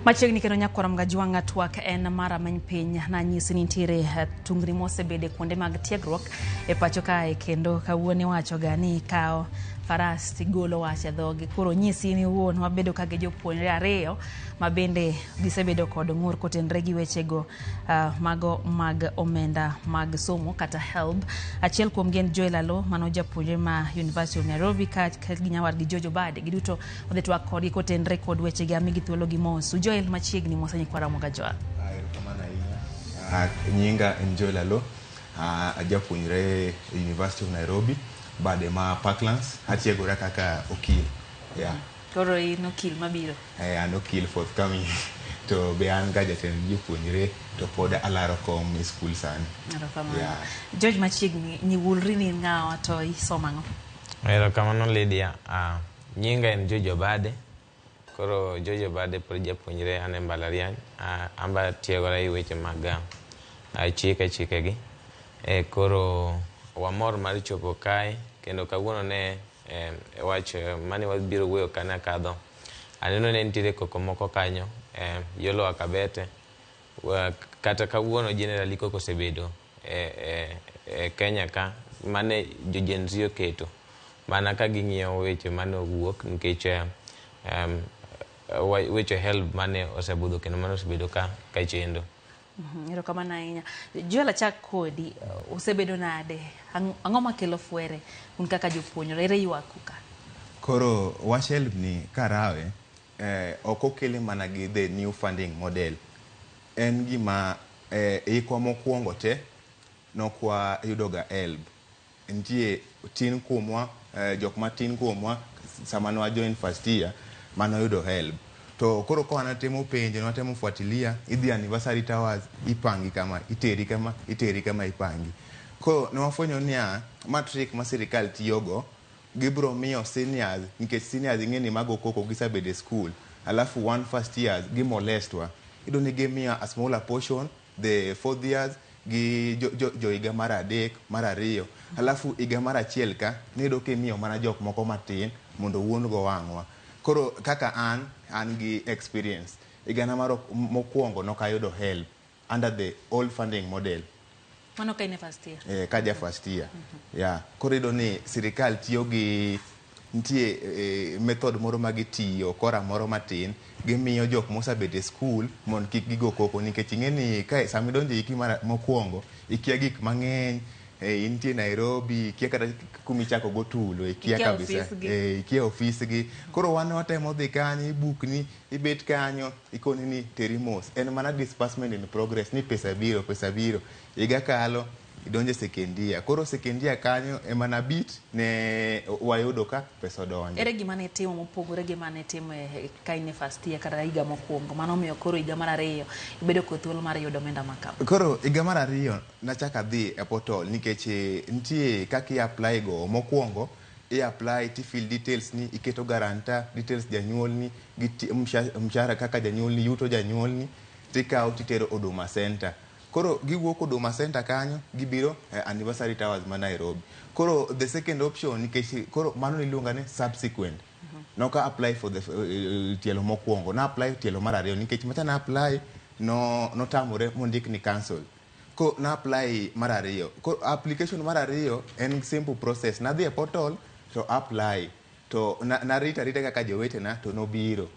Machiegni kendo nyakwar Mgajwang'a twak en mar ameny piny nanyisi ni nitiere tungni mosebede kuonde mag tiegruok e pacho kae kendo kawuono iwacho ga ni ikawo faras tigolo wach e dhogi. Koro nyisi ni wuon wabedo ka gi jopuonjre ariyo ma bende gisebedo kod ng'ur kotenore gi wechego mago mag omenda mag somo kata HELB. Achiel kuom gi en Joel Alo mano japuonjre ma University of Nairobi ka gi nyawadgi George Obade. Giduto odhi twak kodgi kotenore kod wechegi amigi thuolo gi mos. Joel machiegni mos nyikwa Ramogi Ajwang'. Erokamano ahinya. Nyinga en Joel Alo, ajapuonjre e University of Nairobi, bade ma Parklands, atiegora kaka okil. Yeah. Koro in okil mabiro. An okil forthcoming to be an ga jatend jopuonjre to pod alaro kom e skul sani. Erokamano. Yeah. George machiegni nyiwulri ni in ng'awa to isomo ang'o? Erokamano Lydia. Nyinga en George Obade. Koro George Obade pod japuonjre an e mbalariany. An be atiegora e weche mag chike chikegi. Koro wamor mar chopo kae kendo kawuono ne wach mane wabiro wuoyo ka ne kadho. Aneno ne nitiere koko moko kanyo yo Lower Kabete. Kata kawuono generally koko osebedo e Kenya ka mane jo Gen Z oketo mana ka ging'iyo weche mane owuok nikech weche HELB mane osebudho kendo mane osebedo ka chendo. Erokamano ahinya. Joel achak kodi, osebedo nade? Ang'o makelo fwere un kaka jopuonjre? Ere ywaku ka? Koro wach HELB ni karawe, ok okele mana gi the new funding model. En gima ikwa mokwongo te nokwa yudoga HELB. Nitie tin kuomwa, jok matin kuomwa sama ne wa join first year manoyudo HELB. To koro ka wanatemo penjo, nwatemo fuatilia, idhi Anniversary Towers, ipangi kama, iteri kama, iteri kama ipangi. Koro ne wafwenyo niya, ma trick ma sirikal tiyogo, gibiro miyo seniors, nikech seniors ing'e ni mago koko gisebedo e school, alafu one first years gimolest wa. Iyudo ni gimiyo a smaller portion, the fourth years, gi jo higa mar adek, mar ariyo. Alafu higa mar achiel ka, niyudo kimiyo mana jok moko matin mondo owuond go wang'wa. Koro kaka an gi experience. Higana mar mokwongo nokayudo HELB under the old funding model. Mano ka in e first year? Kaja first year. Yeah. Koro iyudo ni sirikal tiyo gi nitie method moro ma gitiyo kora moro matin gimiyo jok mosebet e skul mondo kik gigo koko nikech ing'e ni ka sama idonjo e hiki mar mokwongo ikia gik mang'eny intie Nairobi ikia kata kumichako go tulo ikia Ikia kabisa ofis gi. Ikia ofis gi koro wan watemo dhi kanyo ibukni ibet kanyo ikoni ni teri mos en mana disbursement in progress ni pesa biro pesa biro higa kalo idonjo e second year koro second year kanyo ema nabit ne wayudo ka pesa odonjo. Ere gima ne itimo mopogore gi mane itimo ka in e first year kata higa mokwongo mano omiyo koro higa mar ariyo ibedo kod thuolo mar yudo omenda ma kama? Koro higa mar ariyo nachako adhi e portal nikech nitie kaka i apply go mokwongo i apply ti fill details ni iketo guarantor details janyuolni gi mshahara kaka janyuolni yuto janyuolni tikawo titero Huduma Center. Koro giwuok Huduma Center kanyo gibiro Anniversary Towers ma Nairobi. Koro the second option nikech koro mano iluonga ni subsequent. Noka apply for the tielo mokwongo, na apply tielo mar ariyo nikech macha na apply no notamore mondik ni cancel. Ko na apply mar ariyo. Ko application mar ariyo en simple process. Nadhi e portal to apply to narito arita kaka jowetena to nobiro.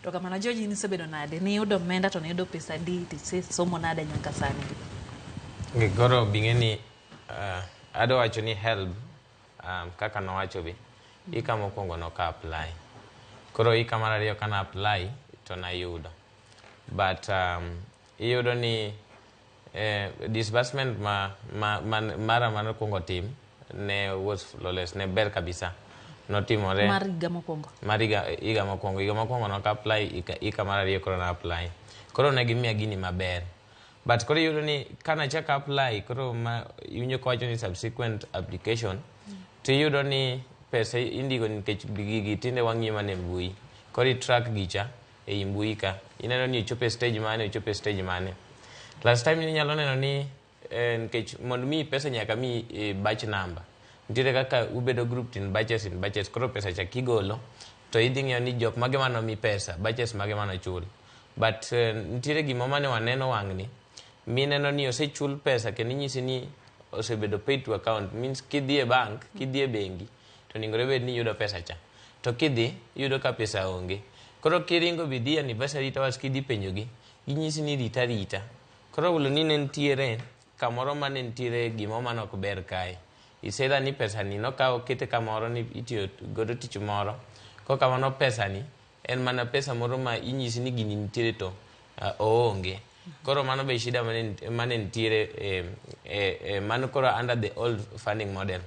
To kamano George in isebedo nade? Niyudo omenda to niyudo pesa adi to isesomo nade nyaka sani? Koro bing'e ni adwa wacho ni HELB kaka nowacho be hika mokwongo noka apply. Koro hika mar ariyo kana apply to nayudo. But iyudo ni disbursement mara manokwongo tim ne was flawless, ne ber kabisa. Notimore mar higa mokwongo. Mar higa mokwongo. Higa mokwongo nok apply, hika mar ariyo koro na apply. Koro ne gimiya gini maber. But koro iyudo ni kanachako apply koro ma iwinjo kawacho ni subsequent application to iyudo ni pesa indiko nikech gigi tinde wang'iyo mana e mbui. Koro i track gicha ei mbui ka. Ineno ni ochopo e stage mane, ochopo e stage mane. Last time inyalo neno ni nikech mondo miyi pesa nyaka miyi batch number. Nitiere kaka ubedo grouped in batches in batches. Koro pesa cha kigolo To idhi ng'iyo ni jok mage manomi pesa, batches mage manochul. But nitiere gima mane waneno wang'ni, mineno ni osechul pesa kendo inyisi ni osebedo paid to account means kidhi e bank, kidhi e bengi, to onegore bed ni iyudo pesa cha. To kidhi, iyudo ka pesa onge. Koro kiringo bidhi Anniversary Towers kidhi penjogi, ginyisi ni rita rita. Koro ulo ni ne nitiere kamoro mane nitiere gimoro mane ok ber kae. It's either ni pesa ni nokaw okete kamoro ni itiyo godo tich moro. Kok kamano pesa ni en mana pesa moro ma inyisi ni gini nitiere to oonge. Koro mano be shida mane nitiere mano koro under the old funding model.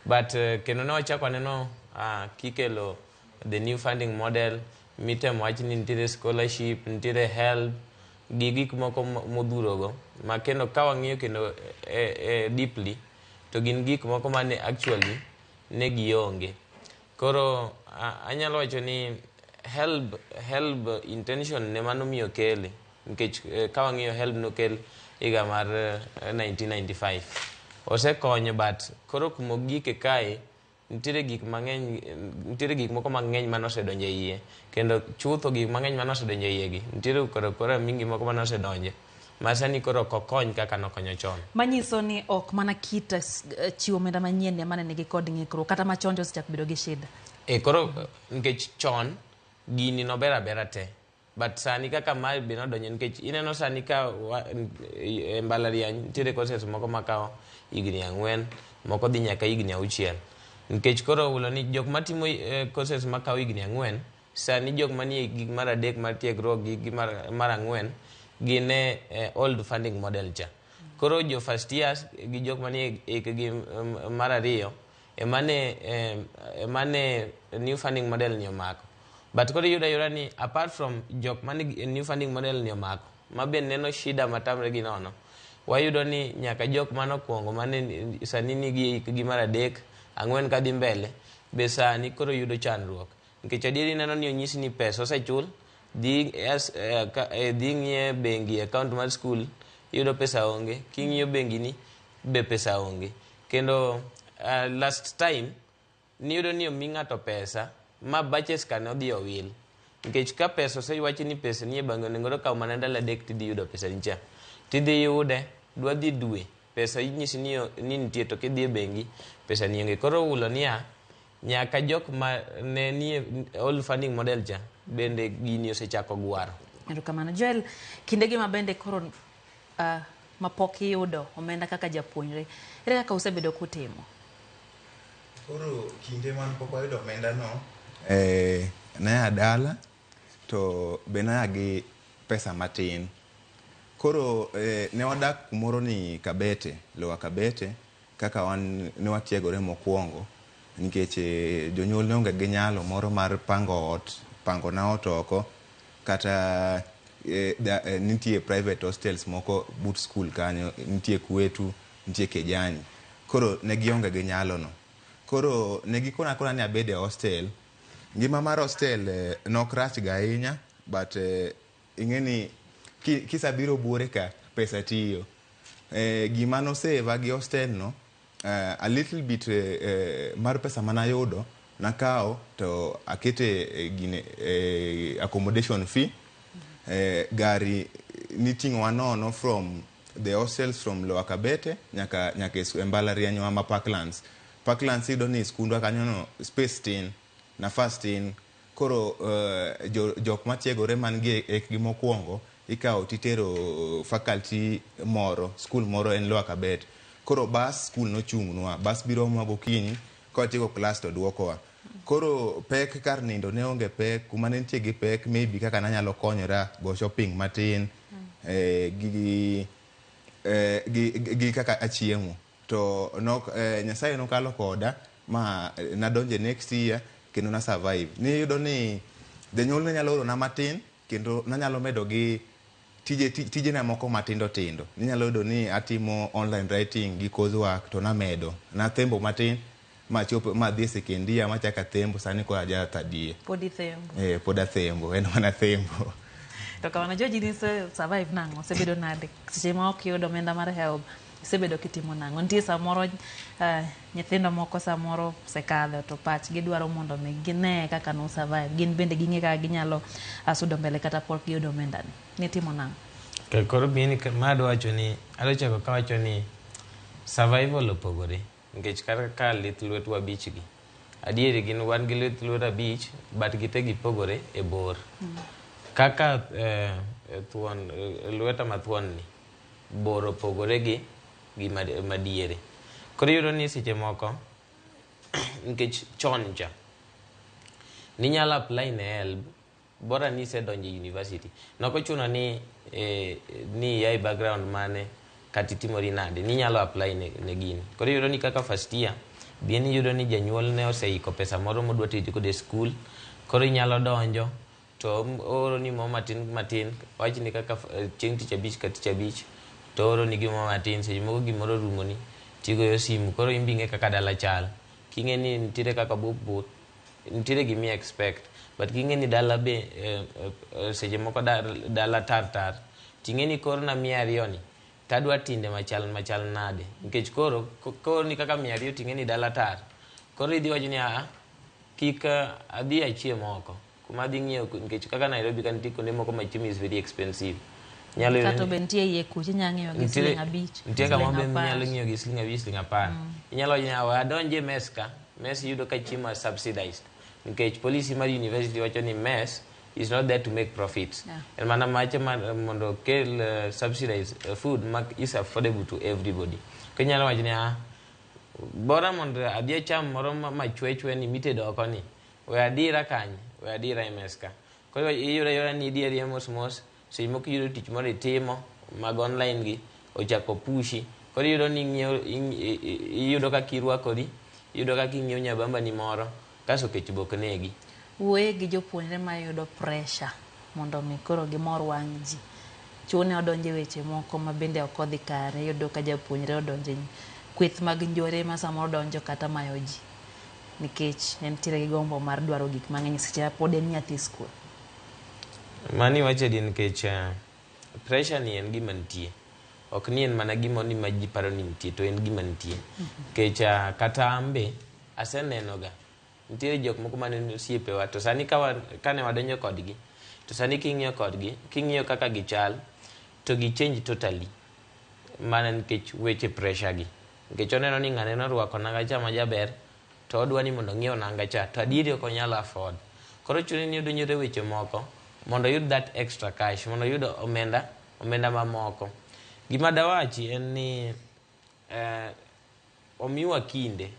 But kendo ne wachako waneno kikelo the new funding model mitemo wach ni nitiere scholarship, nitiere HELB, gi gik moko modhuro go ma kendo ka wang'iyo kendo deeply to gin gik moko mane actually ne gionge. Koro anyalo wacho ni HELB intention ne manomiyo kele nikech ka wang'iyo HELB nokel higa mar 1995. Osekonyo but koro kumogike kae nitiere gik mang'eny nitiere gik moko mang'eny mane osedonjo e iye kendo chutho gik mang'eny mane osedonjo e iye gi nitiere koro koro mingi moko mane osedonje ma sani koro ok okony kaka nokonyo chon. Manyiso ni ok mana kit chiwo omenda manyien ema ne nigi kod ng'ikruok kata machon to osechako bedo gi shida. E koro nikech chon gini nober abera te but sani kaka mae be nodonjo nikech ineno sani ka e mbalariany nitiere courses moko makawo higni 4 moko dhi nyaka higni 6 nikech koro ulo ni jok matimo courses makawo higni 4 sani jok manie gik mar 3 mar tiegruok gi mar 4 gin e old funding model cha. Koro jo first years gi jok manie gi mar 2 emane new funding model ni omako. But koro iyudo ayuda ni apart from jok mane new funding model ni omako ma be neno shida matamre gi nono, wayudo ni nyaka jok manokwongo mane sani nigi gi mar 3 4 kadhi mbele be sani koro yudo chandruok nikech adieri ineno ni onyisi ni pesa osechul dhi ng'iye bengi account mar school iyudo pesa onge, king'iyo bengi ni be pesa onge. Kendo last time niyudo ni omi ng'ato pesa ma batches ka ne odhi owil nikech ka pesa osewachi ni pesa nie bangi onego okaw mana ndalo 3 tidhi yudo pesa ni cha tidhi yude dwa dhi dwe pesa inyisi ni nitie to kidhi e bengi pesa ni onge. Koro ulo niya nyaka jok ma ne nie old funding model cha bende gini osechako gwaro. Erokamano Joel, kindegi ma bende koro mapok iyudo omenda kaka japuonjre, ere kaka usebedo kutimo? Koro kinde man pok wayudo omenda no, ne dala to be naya gi pesa matin. Koro ne wadak kumoro ni Kabete, Lower Kabete, kaka wan ne watiegore mokwongo nikech jonyuol ne onge gi nyalo moro mar pango ot, pango na ot oko kata nitie private hostels moko but school kanyo, nitie Kwetu, nitie Kejani. Koro ne gionge gi nyalo no. Koro ne gikona kona ni abed e hostel. Ngima mar hostel nok rach ga ahinya, but ing'e ni kisabiro buore ka pesa tiyo. Gima noseva gi hostel no, a little bit mar pesa manayudo nakawo to akete gine accommodation fee. Gari niting'owa nono from the hostels from Lower Kabete nyaka e mbalariany ma Parklands. Parklands iyudo ni skundwa kanyo no space tin, nafas tin. Koro jok matiegore man gi ekgi mokwongo ikawo titero faculty moro, school moro en Lower Kabete. Koro bus school nochung'nwa, bus biro omowa gokinyi, kawatieko class to duokowa. Koro pek kar nindo ne onge pek, kuma ne nitie gi pek maybe kaka nanyalo konyora go shopping matin, gi kaka achiemo. To Nyasaye nokalo koda ma nadonje next year kendo na survive. Niyudo ni janyuol ne nyalo orona matin kendo nanyalo medo gi tijena moko matindo tindo. Ninyalo yudo ni atimo online writing gi coursework to namedo. Nathembo matin machopo madhi e second year machako athembo, sani koro aja third year. Pod ithembo? Pod athembo, en mana thembo. To kamano George, in ise survive nang'o? Osebedo nade seche ma ok iyudo omenda mar HELB? Isebedo kitimo nang'o? Nitie samoro nyithindo moko samoro osekadho to pachgi dwaro mondo mi gine kaka no survive. Gin bende ging'e kaka ginyalo sudo mbele kata pok giyudo omenda ni. Nitimo nang'o? Okay, koro gini ma adwa wacho ni adwa chako kawacho ni survival opogore nikech kata ka lith lwetwa abich gi adieri gin wan gi lith lwedo abich but gite gipogore e bor. Kaka thuon lweta mathuon ni bor opogore gi madiere. Koro iyudo ni seche moko nikech chon cha ninyalo apply ne HELB bora ni isedonjo e university. Nok ochuno ni ni ia e background mane kata itimori nade, ninyalo apply ne gini. Koro iyudo ni kaka first year, bien iyudo ni janyuol ne oseiko pesa moro modwa tiyo godo e skul, koro inyalo donjo to ooroni mo matin matin, wachni kaka chieng' tich abich ka tich abich, to ooroni gimoro matin, seche moko gimoro orumoni, tigoyo simu, koro in be ing'e kaka dala chal. King'e ni nitiere kaka bup bup, nitiere gimi expect, but king'e ni dala be seche moko dala tar tar, ting'e ni korna 200 ni, tadwa tinde machal machal nade, nikech koro koorni kaka 200 ting'e ni dala tar, koro idhi wacho ni aa, kik adhi achiem oko, kuma adhi ng'iewo nikech kaka Nairobi ka nitie kuonde moko ma chiemo is very expensive. Nyalo yudo Kata be nitie iye kucha inyalo ng'iewo gi siling 5. Nitie kama be siling 10. inyalo ng'iewo gi siling 5, siling 10. Inyalo wacho ni awa adonj e mess ka, mess iyudo ka chiemo are subsidized. Nikech policy mar university wacho ni mess is not there to make profits. En mana mache mondo okel subsidized food ma is affordable to everybody. Koro inyalo wacho ni ah, bora mondo adhi acham moro machwe chwe ni mitedo oko ni, we adira kanye, we adira e mess ka. Koro iyudo ayuda ni idhi adhiya mos mos, seche moko iyudo tich moro itimo mag online gi, ochako pushi. Koro iyudo ni ing'iewo, iyudo kaka irwakori, iyudo kaka ing'iewo nyabamba ni moro, kasto kech be ok negi. Wuoye gi jopuonjre mayudo pressure mondo mi koro gimor wang' ji. Chune odonjo e weche moko ma bende ok odhi kare. Iyudo ka japuonjre odonjo e kweth mag njore ma samoro donjo kata mayo ji. Nikech entiere gi gombo mar dwaro gik mang'eny seche ma pod en nyathi skul. Mani iwacho adier nikech pressure ni en gima nitie. Ok ni en mana gima ni ma ji paro ni nitie, to en gima nitie. Nikech kata an be aseneno ga, nitiere jok moko mane osiepewa, to sani kane wadonjo kodgi, to sani king'iyo kodgi, king'iyo kaka gichal, to gi change totally. Mana nikech weche pressure gi. Nikech oneno ni ng'ane norwako nanga cha majaber, to odwa ni mondo ong'iew nanga cha, to adieri ok onyal afford. Koro chune ni odonjore weche moko, mondo oyud that extra cash, mondo oyud omenda mamoko. Gima dawachi en ni omiwa kinde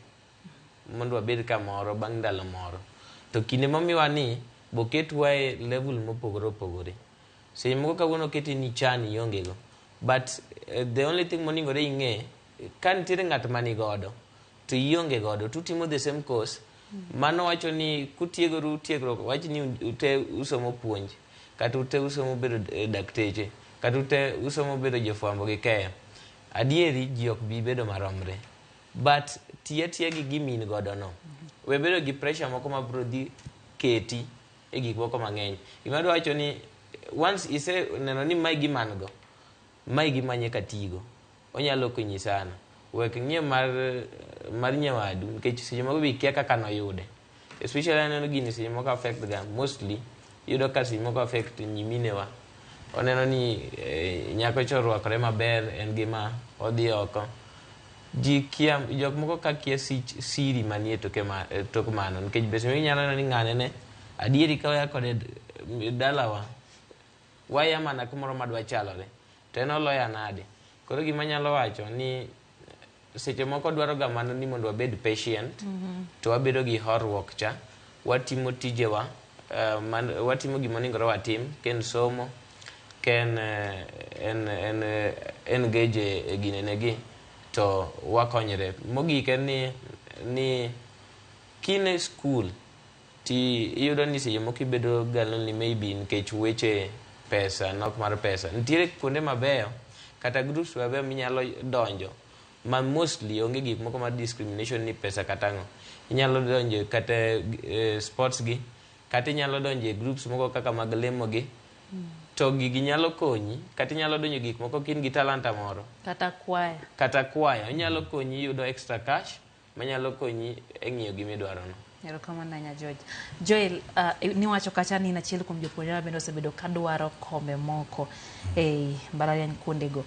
mondo wabed kamoro bang' ndalo moro. To kinde momiwa ni boketwa e level mopogore opogore. Seche moko kawuono oketi ni chan ionge go. But the only thing moningore ing'e, ka nitiere ng'at manigodo, to ionge godo, tutimo the same course, mano wacho ni kutiegoru tiegruok, wach ni ute usomo puonj, kata ute usomo bedo dakteche, kata ute usomo bedo jofwambo gi keyo. Adieri ji ok bi bedo maromre. But ti atiya gi gima in godo no. We bedo gi pressure moko ma biro dhi keti e gik moko mang'eny. Gima adwa wacho ni once ise neno ni mae gima an go, mae gima nyaka tigo, onyalo konyi sana. Wek ng'iyo mar nyawadu, nikech seche moko be ikia kaka noyude. Especially aneno gini seche moko affect ga, mostly, iyudo ka seche moko affect nyiminewa. Oneno ni nyako cha orwakore maber, en gima odhi oko. Ji kia, jok moko ka kia siri manie toke tok mano, nikech be seche moko inyalo neno ni ng'ane ne, adieri ka waya kode dalawa, waya mana kumoro madwa chalore, to en oloya nade. Koro gima anyalo wacho ni seche moko dwaro ga mana ni mondo wabed patient, to wabedo gi horuok cha, watimo tijewa, watimo gima onegore watim, ka en somo, ka en engage e ginene gi, to wakonyre. Mogik en ni kin e skul, ti iyudo ni seche moko ibedo ga lonely maybe nikech weche pesa, nok mar pesa. Nitiere kuonde mabeyo, kata groups mabeyo minyalo donjo, ma mostly onge gik moko mar discrimination ni pesa kata ang'o. Inyalo donjo kata sports gi, kata inyalo donjo e groups moko kaka mag lemo gi. To gigi nyalo konyi, kata inyalo donjo gik moko ka in gi talanta moro. Kata kwaya. Kata kwaya, onyalo konyi yudo extra cash manyalo konyi e ng'iyo gima idwarono. Erokamano ahinya George. Joel, niwacho kacha ni in achiel kuom jopuonjre ma bende osebedo ka dwaro kombe moko ei mbalariany kuondego.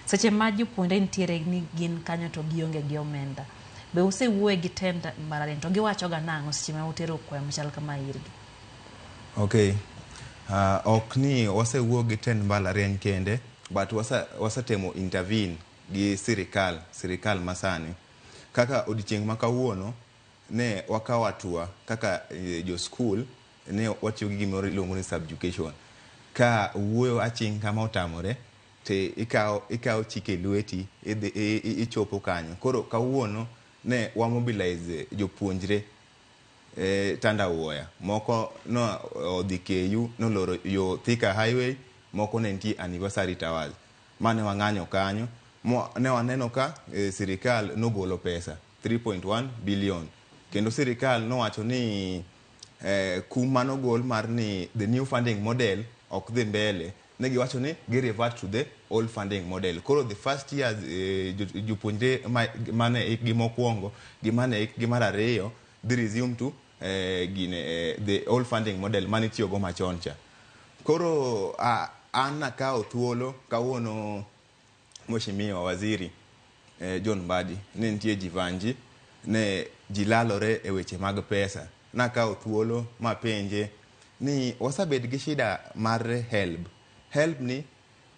Seche ma jopuonjre nitiere ni gin kanyo to gionge gi omenda, be usewuoye gi tend mbalariany to giwacho ga nang'o seche ma utero kwayo machal kama irgi? Okay. Ok ni wasewuo gi tend mbalariany kende, but wasetemo intervene gi sirikal masani. Kaka odiochieng' ma kawuono, ne wakawo hatua kaka jo skul, ne watiyo gi gimoro iluongo ni subjugation. Ka wuoyo aching' kama otamore, to ikawo chike lweti, idhi, ichopo kanyo. Koro kawuono ne wa mobilize jopuonjre Tandawuoya. Moko no odhi KU, noloro yo Thika Highway, moko ne nitie Anniversary Towers. Mane wang'anyo kanyo, ne waneno ka sirikal nogolo pesa 3.1 billion. Kendo sirikal nowacho ni kum manogol mar ni the new funding model ok dhi mbele, ne giwacho ni gi revert to the old funding model. Koro the first years jopuonjre mane hikgi mokwongo gi mane hikgi mar ariyo dhi resume to gine, the old funding model mane itiyogo machon cha. Koro an nakawo thuolo kawuono Mheshimiwa Waziri John Mbadi ne nitie Jivanji, ne ji lalore e weche mag pesa. Nakawo thuolo mapenje ni wasabet gi shida mar HELB. HELB ni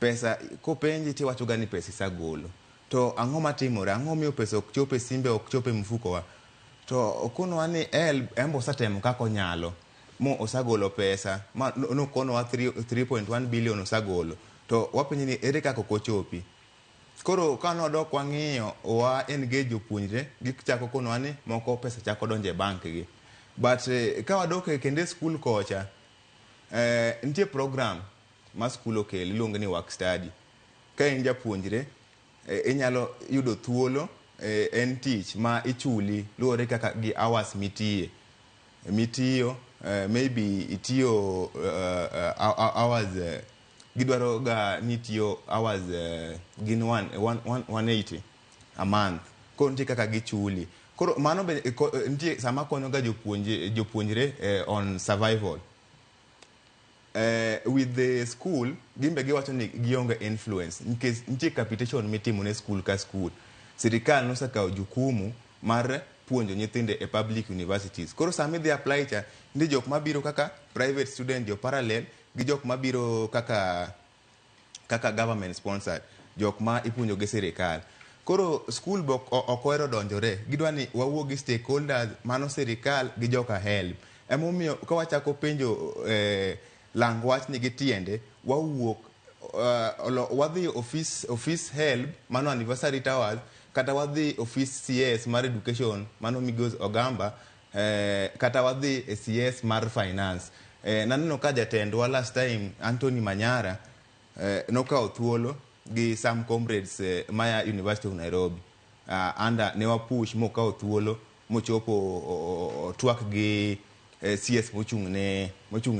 pesa kopenji tiwacho ga ni pesa isagolo. To ang'o matimore? Ang'o miyo pesa ok chop e simbe, ok chop e mfuko wa? To okonowa ni HELB embo osetemo kaka onyalo. Mo osagolo pesa, ma nokonowa 3.1 billion osagolo. To wapenje ni ere kaka ok ochopi? Koro ka nodok wang'iyo, wa engage jopuonjre, gichako konowa ni moko pesa chako donjo e bank gi. But ka wadok e kendo e skul kocha, nitie program ma skul okelo iluongo ni work study. Ka in japuonjre, inyalo yudo thuolo, en tich ma ichuli luwore kaka gi hours mitiye. Mitiyo, maybe itiyo hours, gidwaro ga ni itiyo hours gin 180 a month. Koro nitie kaka gichuli. Koro mano be nitie sama konyo ga jopuonjre on survival. With the school, gimbe giwacho ni gionge influence nikech nitie capitation mitimo ne school ka school. Sirikal nosekawo jukumu mar puonjo nyithindo e public universities. Koro sama idhi apply cha, nitie jok mabiro kaka private student, jo parallel, gi jok mabiro kaka government sponsored, jok ma ipuonjo gi sirikal. Koro school be ok ohero donjore, gidwa ni wawuo gi stakeholders, mano sirikal gi joka HELB. Emomiyo ka wachako penjo lang wach ni gi tiende, wawuok wadhi office HELB, mano Anniversary Towers, kata wadhi office CS mar education, mano Migosi Ogamba, kata wadhi e CS mar finance. Naneno ka jatendwa last time, Anthony Manyara, nokawo thuolo gi some comrades maya University of Nairobi. Under ne wapush mokawo thuolo mochopo twak gi CS mochung'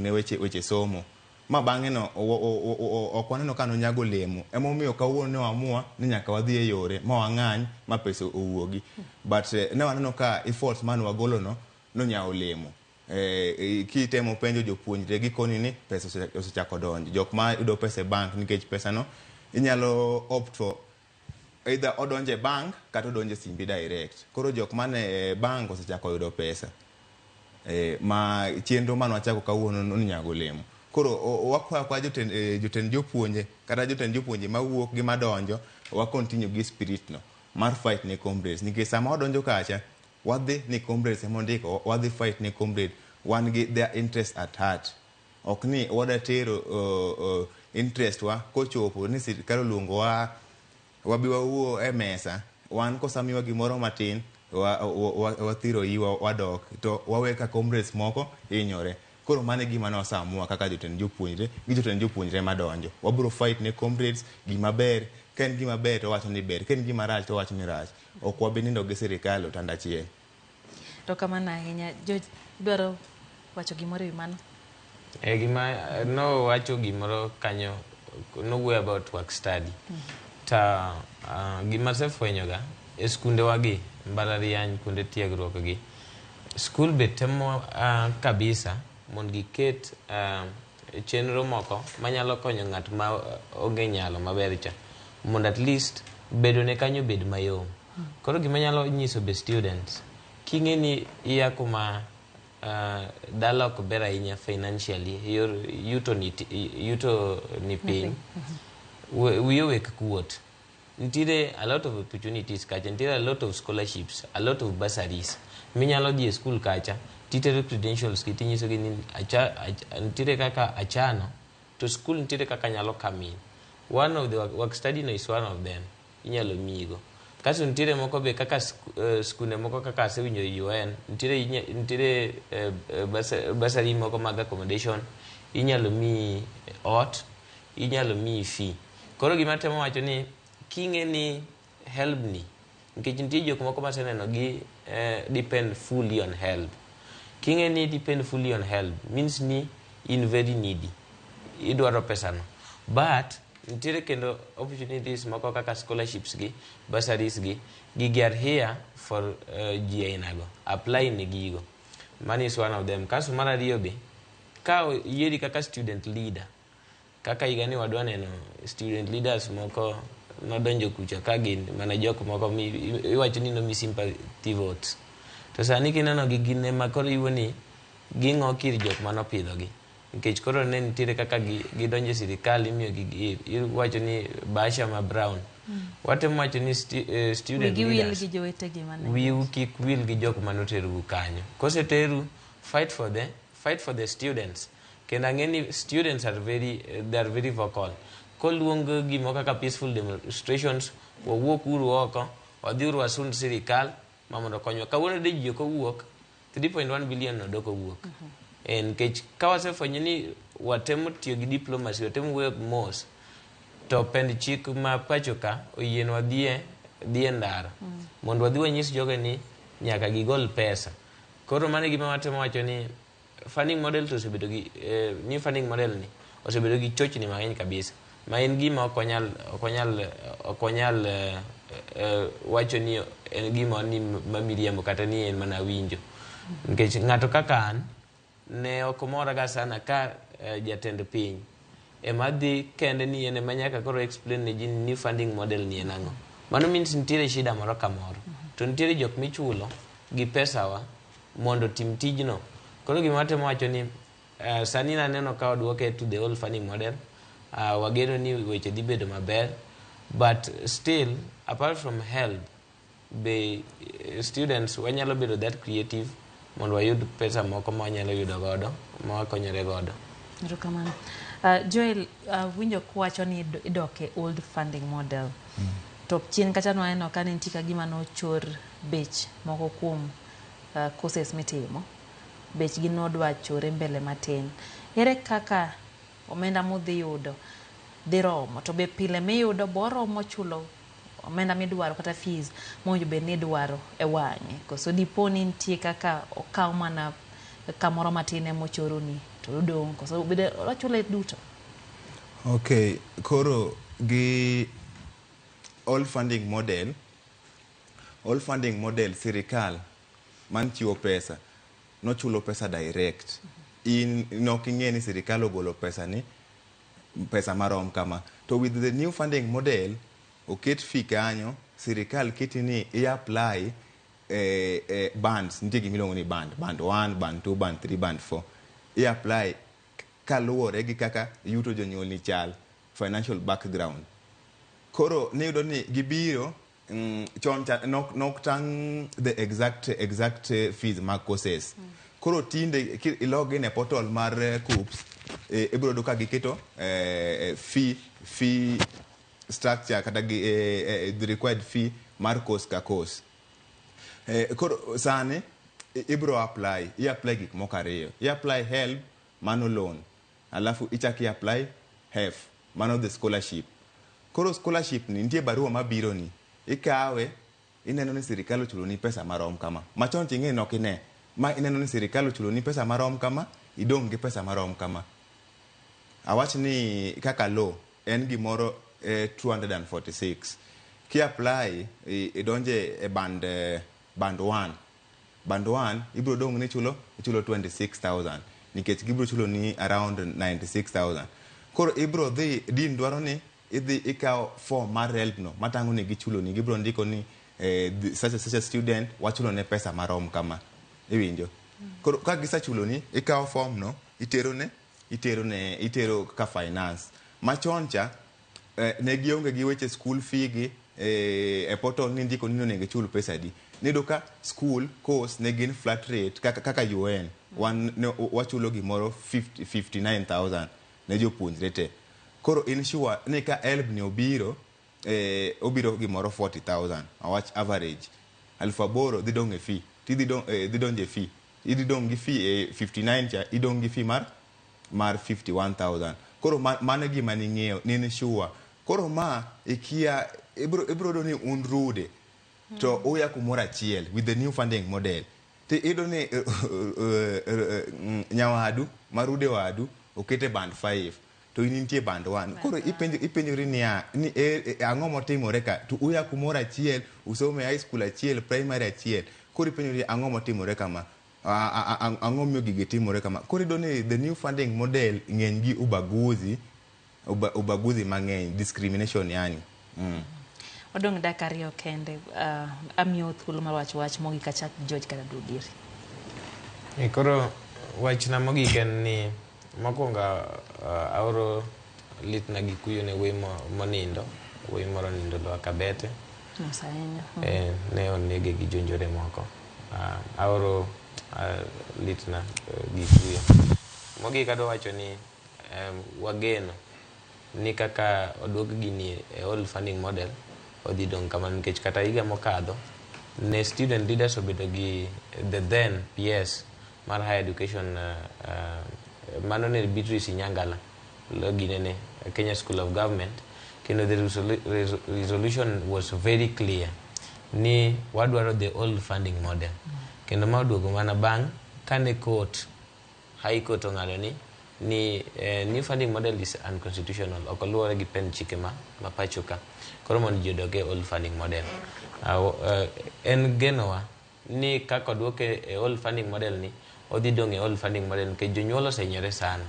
ne weche somo. Ma bang'e no ok waneno ka nonyago olemo. Emomiyo kawuono ne waamua ni nyaka wadhi e yore ma wang'any ma pesa owuogi. But ne waneno ka efforts mane wagolo no nonyawo olemo. Kitemo penjo jopuonjre gikoni ni pesa osechako donjo. Jok ma yudo pesa e bank nikech pesa no inyalo opt for either odonjo e bank kata odonjo e simbi direct. Koro jok mane e bank osechako yudo pesa. Ma chenro mane wachako kawuono nonyago olemo. Koro wakwayo akwa jotend jopuonje kata jotend jopuonje mawuok gi madonjo wa continue gi spirit no mar fight ne comrades nikech sama wadonjo kacha wadhi ni comrades ema ondiko wadhi fight ne comrade wan gi their interest at heart ok ni wada tero interest wa kochopo ni sirikal oluongowa wabi wawuo e mesa wan kosamiwa gimoro matin wathiro iwa wadok to wawe ka comrades moko hinyore. Koro mano e gima ne waseamua kaka jotend jopuonjre gi jotend jopuonjre madonjo. Wabiro fight ne comrades gima ber, ka en gima ber to wawacho ni ber, ka en gima rach to wawacho ni rach. Ok wabi nindo gi sirikal e otanda achiel. Erokamano ahinya. George, idwaro wacho gimoro ewi mano? E gima nowacho gimoro kanyo, nowuoyo about work study. Ta gima asefwenyoga e skundewa gi, mbalariany, kuonde tiegruok gi, skul be temo kabisa mondo giket chenro moko manyalo konyo ng'at ma onge nyalo maber cha, mondo at least bedo ne kanyo bed mayom. Koro gima nyalo nyiso be students, king'e ni iya kuma dala ok ber ahinya financially, yor yuto ni, yuto ni piny, wiyi owek kuot. Nitiere a lot of opportunities kacha, nitiere a lot of scholarships, a lot of bursaries minyalo dhi e school kacha titero credentials gi tinyisogi ni nitiere kaka achano to school nitiere kaka nyalo come in. One of the work study no is one of them inyalo miyigo. Kasto nitiere moko be kaka skunde moko kaka asewinjo UN nitiere bursary moko mag accommodation, inyalo miyi ot, inyalo miyi fee. Koro gima temo wacho ni king'e ni HELB ni, nikech nitie jok moko maseneno gi depend fully on HELB. King'e ni depend fully on HELB means ni in very needy, idwaro pesano. But nitiere kendo opportunities moko kaka scholarships gi, bursaries gi, gigi are here for ji ainago. Apply ne gigo. Mano is one of them. Kasto mar ariyo be, ka yieri kaka student leader, kaka higani wadwa neno student leaders moko nodonjo kucha ka gin mana jok moko iwacho ni nomi sympathy votes. To sani kineno gi, gin ema koro iwuo ni ging'o kir jok manopidhogi. Nikech koro ne nitiere kaka gidonjo e sirikal, imiyo gi, iwacho ni bahasha ma brown. Watemo wacho ni student wigi wil leaders gi jowetegi mane wiu kik wil gi jok manoterou kanyo. Koseteru, fight for the students. Kendo ang'e ni students are very they are very vocal. Koluong gimoro kaka peaceful demonstrations, wawuok uru oko, wadhi uru wasund sirikal ma mondo okonywa. Kawuono de ji ok owuok, 3.1 billion no dok owuok. Nikech ka wasefwenyo ni watemo tiyo gi diplomacy, watemo wuoyo mos, to pend chik ma pacho ka oyienwa dhie ndara mondo wadhi wanyis jogo ni nyaka gigol pesa. Koro mano e gima watemo wacho ni funding model to osebedo gi new funding model ni osebedo gi chochni mang'eny kabisa, ma en gima ok wanyal wacho ni en gima ni ma miriambo kata ni en mana winjo, nikech ng'ato kaka an ne ok moraga sana ka jatend piny ema dhi kende ni en ema nyaka koro explain ne ji ni new funding model ni en ang'o. Mano means nitiere shida moro kamoro to nitiere jok michulo gi pesawa mondo otim tijno. Koro gima watemo wacho ni sani naneno ka oduoke to the old funding model. Wageno ni weche dhi bedo maber, but still, apart from HELB be students wanyalo bedo that creative mondo wayud pesa moko ma wanyalo yudo godo ma wakonyore godo. Erokamano. Joel, winjo kuwacho ni idok e old funding model. To chien kacha nwaneno ka ne nitie ka gima nochor bech moko kuom courses mitimo. Bechgi nodwa chore mbele matin. Ere kaka omenda mudhi yudo dhi romo? To be pile miyudo boromo chulo omenda midwaro kata fees mowinjo bed ni idwaro e wang'e? Koso dipo ni nitie kaka okaw mana kamoro matin emochoroni to odong' koso bende ochule duto? Okay, koro gi old funding model, old funding model sirikal man chiwo pesa nochulo pesa direct. In nok ing'e ni sirikal ogolo pesa ni pesa marom kama. To with the new funding model, oket fee kanyo, sirikal keti ni i apply bands, nitie gimiluongo ni band, band 1, band 2, band 3, band 4. I apply kaluwore gi kaka yuto jonyuolni chal, financial background. Koro niyudo ni gibiro chon cha nok tang' the exact fees mag courses. Koro tinde i log in e portal mar KUCCPS, ibiro yudo ka giketo fee structure kata gi the required fee mar course ka course. Koro sani ibiro apply, i apply gik moko ariyo. I apply HELB, mano loan. Alafu ichak i apply HEF, mano the scholarship. Koro scholarship ni nitie barua mabiro ni. Ikawe, ineno ni sirikal ochuloni pesa marom kama. Machon to ing'e nok ine. Ma ineno ni sirikal ochulo ni pesa marom kama, idong' gi pesa marom kama. Awach ni kaka law en gimoro 246. Ki apply idonje e band 1. Band 1 ibiro dong' ni ichulo 26,000 nikech gibiro chulo ni around 96,000. Koro ibiro dhi dean dwaro ni idhi ikaw form mar HELB no matang'o ni gichulo ni gibiro ndiko ni such a, such a student wachulo ne pesa marom kama. Iwinjo? Koro ka gisechulo ni ikawo form no itero ne itero ka finance. Machon cha ne gionge gi weche school fee gi e portal ni ndiko ni onego ichul pesa adi. Niyudo ka school course ne gin flat rate kaka UN wan ne wachulo gimoro 50 59,000 ne jopuonjre te. Koro in sure ni ka HELB ni obiro obiro gimoro 40,000, awach average 8,000 dhi dong' e fee tidhi dong' dhi donjo e fee, idhi dong' gi fee 59 cha, idong' gi fee mar 51,000. Koro mano e gima ning'eyo ni sure. Koro ma ikia ibiro yudo ni un rude to uya kumoro achiel with the new funding model to iyudo ni nyawadu ma rude wadu okete band 5 to in intie band 1. Koro ipenjori niya ni ang'o motimore ka to uya kumoro achiel, usomo e high school achiel, primary achiel. Koro ipenjori ang'o motimore kama, ang'o miyo gigi timore kama. Koro iyudo ni the new funding model ng'eny gi ubaguzi, ubaguzi mang'eny, discrimination yani. Odong' dakika 2 kende. Amiyo thuolo mar wacho wach mogik achak gi George kata duog iri. Koro wachna mogik en ni mokwongo aoro litna gi kuyo ne wuoyi monindo, wuoyi moro nindo Lower Kabete. Mos ahinya. Ne onege gi jonjore moko. Aoro litna gi kuyo. Mogik adwa wacho ni wageno ni kaka oduok gini e old funding model odhi dong' kamano nikech kata higa mokadho ne student leaders obedo gi the then PS mar higher education, mano ne Beatrice Inyangala ginene Kenya School of Government, kendo the resolution was very clear ni wadwaro the old funding model, kendo ma oduogo mana bang' kane court, High Court ong'ado ni new funding model is unconstitutional, ok oluwore gi pend chike ma pacho ka. Koro mondo ji odog e old funding model, en genowa ni kaka oduoke e old funding model ni odhi dong' e old funding model nikech jonyuol osehinyore sana.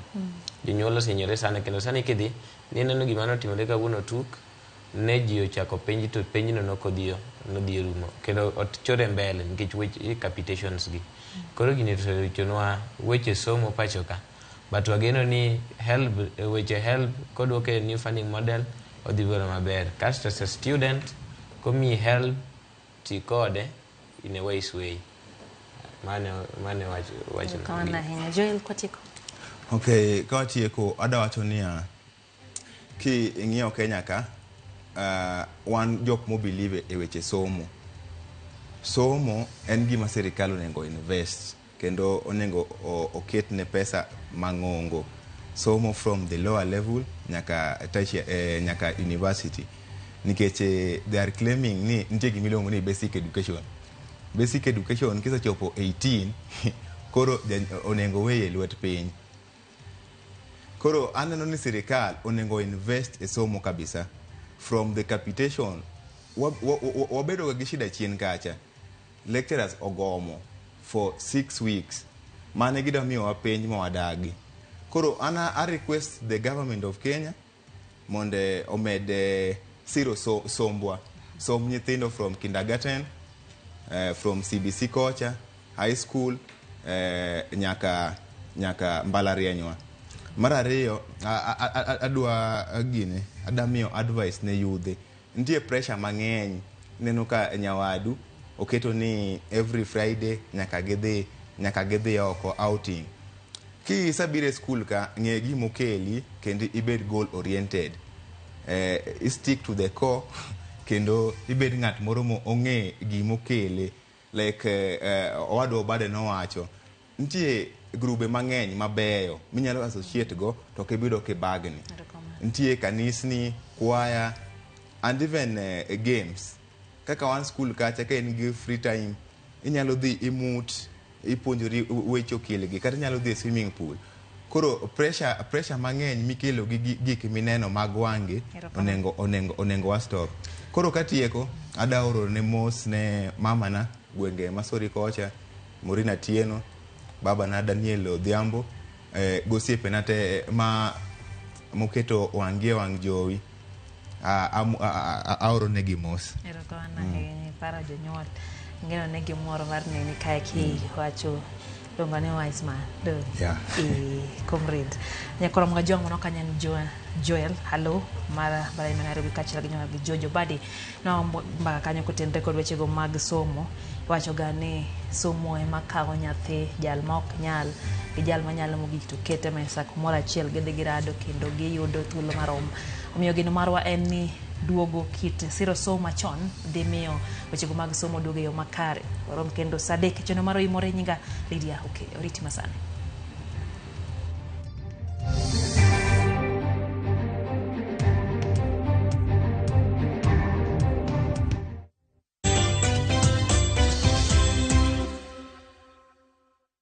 Jonyuol osehinyore sana kendo sani kidhi nineno gima notimore kawuono tuk ne ji ochako penj to penjno nokodhiyo nodhi orumo kendo ochore mbele nikech weche capitations gi. Koro gini oserichonwa weche somo pacho ka, but wageno ni HELB, weche HELB koduoke e new funding model odhi bedo maber. Kasto as a student komiyi HELB ti kode in a wise way. Mano wach wachno. Kamano ahinya. Joel, kwatieko. Okay, ka watieko, adwa wacho niya, ki ing'iyo Kenya ka, wan jok mo believe e weche somo. Somo en gima sirikal onego invest kendo onego oket ne pesa mang'ongo. Somo from the lower level nyaka tertiary, nyaka university. Nikech they are claiming ni nitie gima iluongo ni basic education. Basic education kisechopo 18 koro onego weye e lwet piny. Koro aneno ni sirikal onego invest e somo kabisa. From the capitation, wabedo ga gi shida chien kacha. Lecturers ogomo for 6 weeks. Mane gidwa miyowa penj ma wadagi. Koro an a request the government of Kenya mondo omed siro sombwa. Somb nyithindo from kindergarten, from CBC kocha, high school, nyaka mbalarianywa. Mar ariyo, adwa gine, adwa miyo advice ne yudhe. Nitie pressure mang'eny. Ineno ka nyawadu oketo ni every Friday nyaka gidhi oko outing. Kisebiro e school ka, ng'e gimokeli kendo ibed goal oriented. Stick to the core kendo ibed ng'at moro mo ong'e gimokele. Like owadwa Obade nowacho, nitie grube mang'eny mabeyo minyalo associate go to ok ibiro kibagni. Erokamano. Nitie kanisni, kwaya and even games. Kaka wan school kacha ka in gi free time, inyalo dhi imut. Ipuonjori weche okil gi, kata inyalo dhi e swimming pool. Koro pressure mang'eny mikelo gi gik mineno mag wang'i Erokamano. onego wa stop. Koro katieko, ada oro ne mos ne mamana gwenge Masori kocha, Morina Tieno, babana Daniel Odhiambo, gosiepena te ma moketo wang'gi e wang' jowi. Aoro negi mos. Erokamano ahinya, iparo jonyuol. Ng'eno ne gimor mar neni kae kiwacho luongo ni wise man. Do. Yeah. E comrade. Nyakoro mga jong mano kanyo en Joel Hallo mar Mbalariany ma Nairobi kaachiel gi nyawadgi George Obadi. No mbaka kanyo kotenore kod wechego mag somo. Iwacho ga ni somo ema kawo nyathi jal ma ok nyal gi jal manyalo mogik to kete mesa kumoro achiel, gidhi girado kendo giyudo thuolo marom. Omiyo geno marwa en ni duogo kit siro somo machon dhi miyo wechego mag somo duogo e yo makare. Warom kendo saa 3 chenro mar Oimore. Nyinga Lydia. Okay, oriti masani.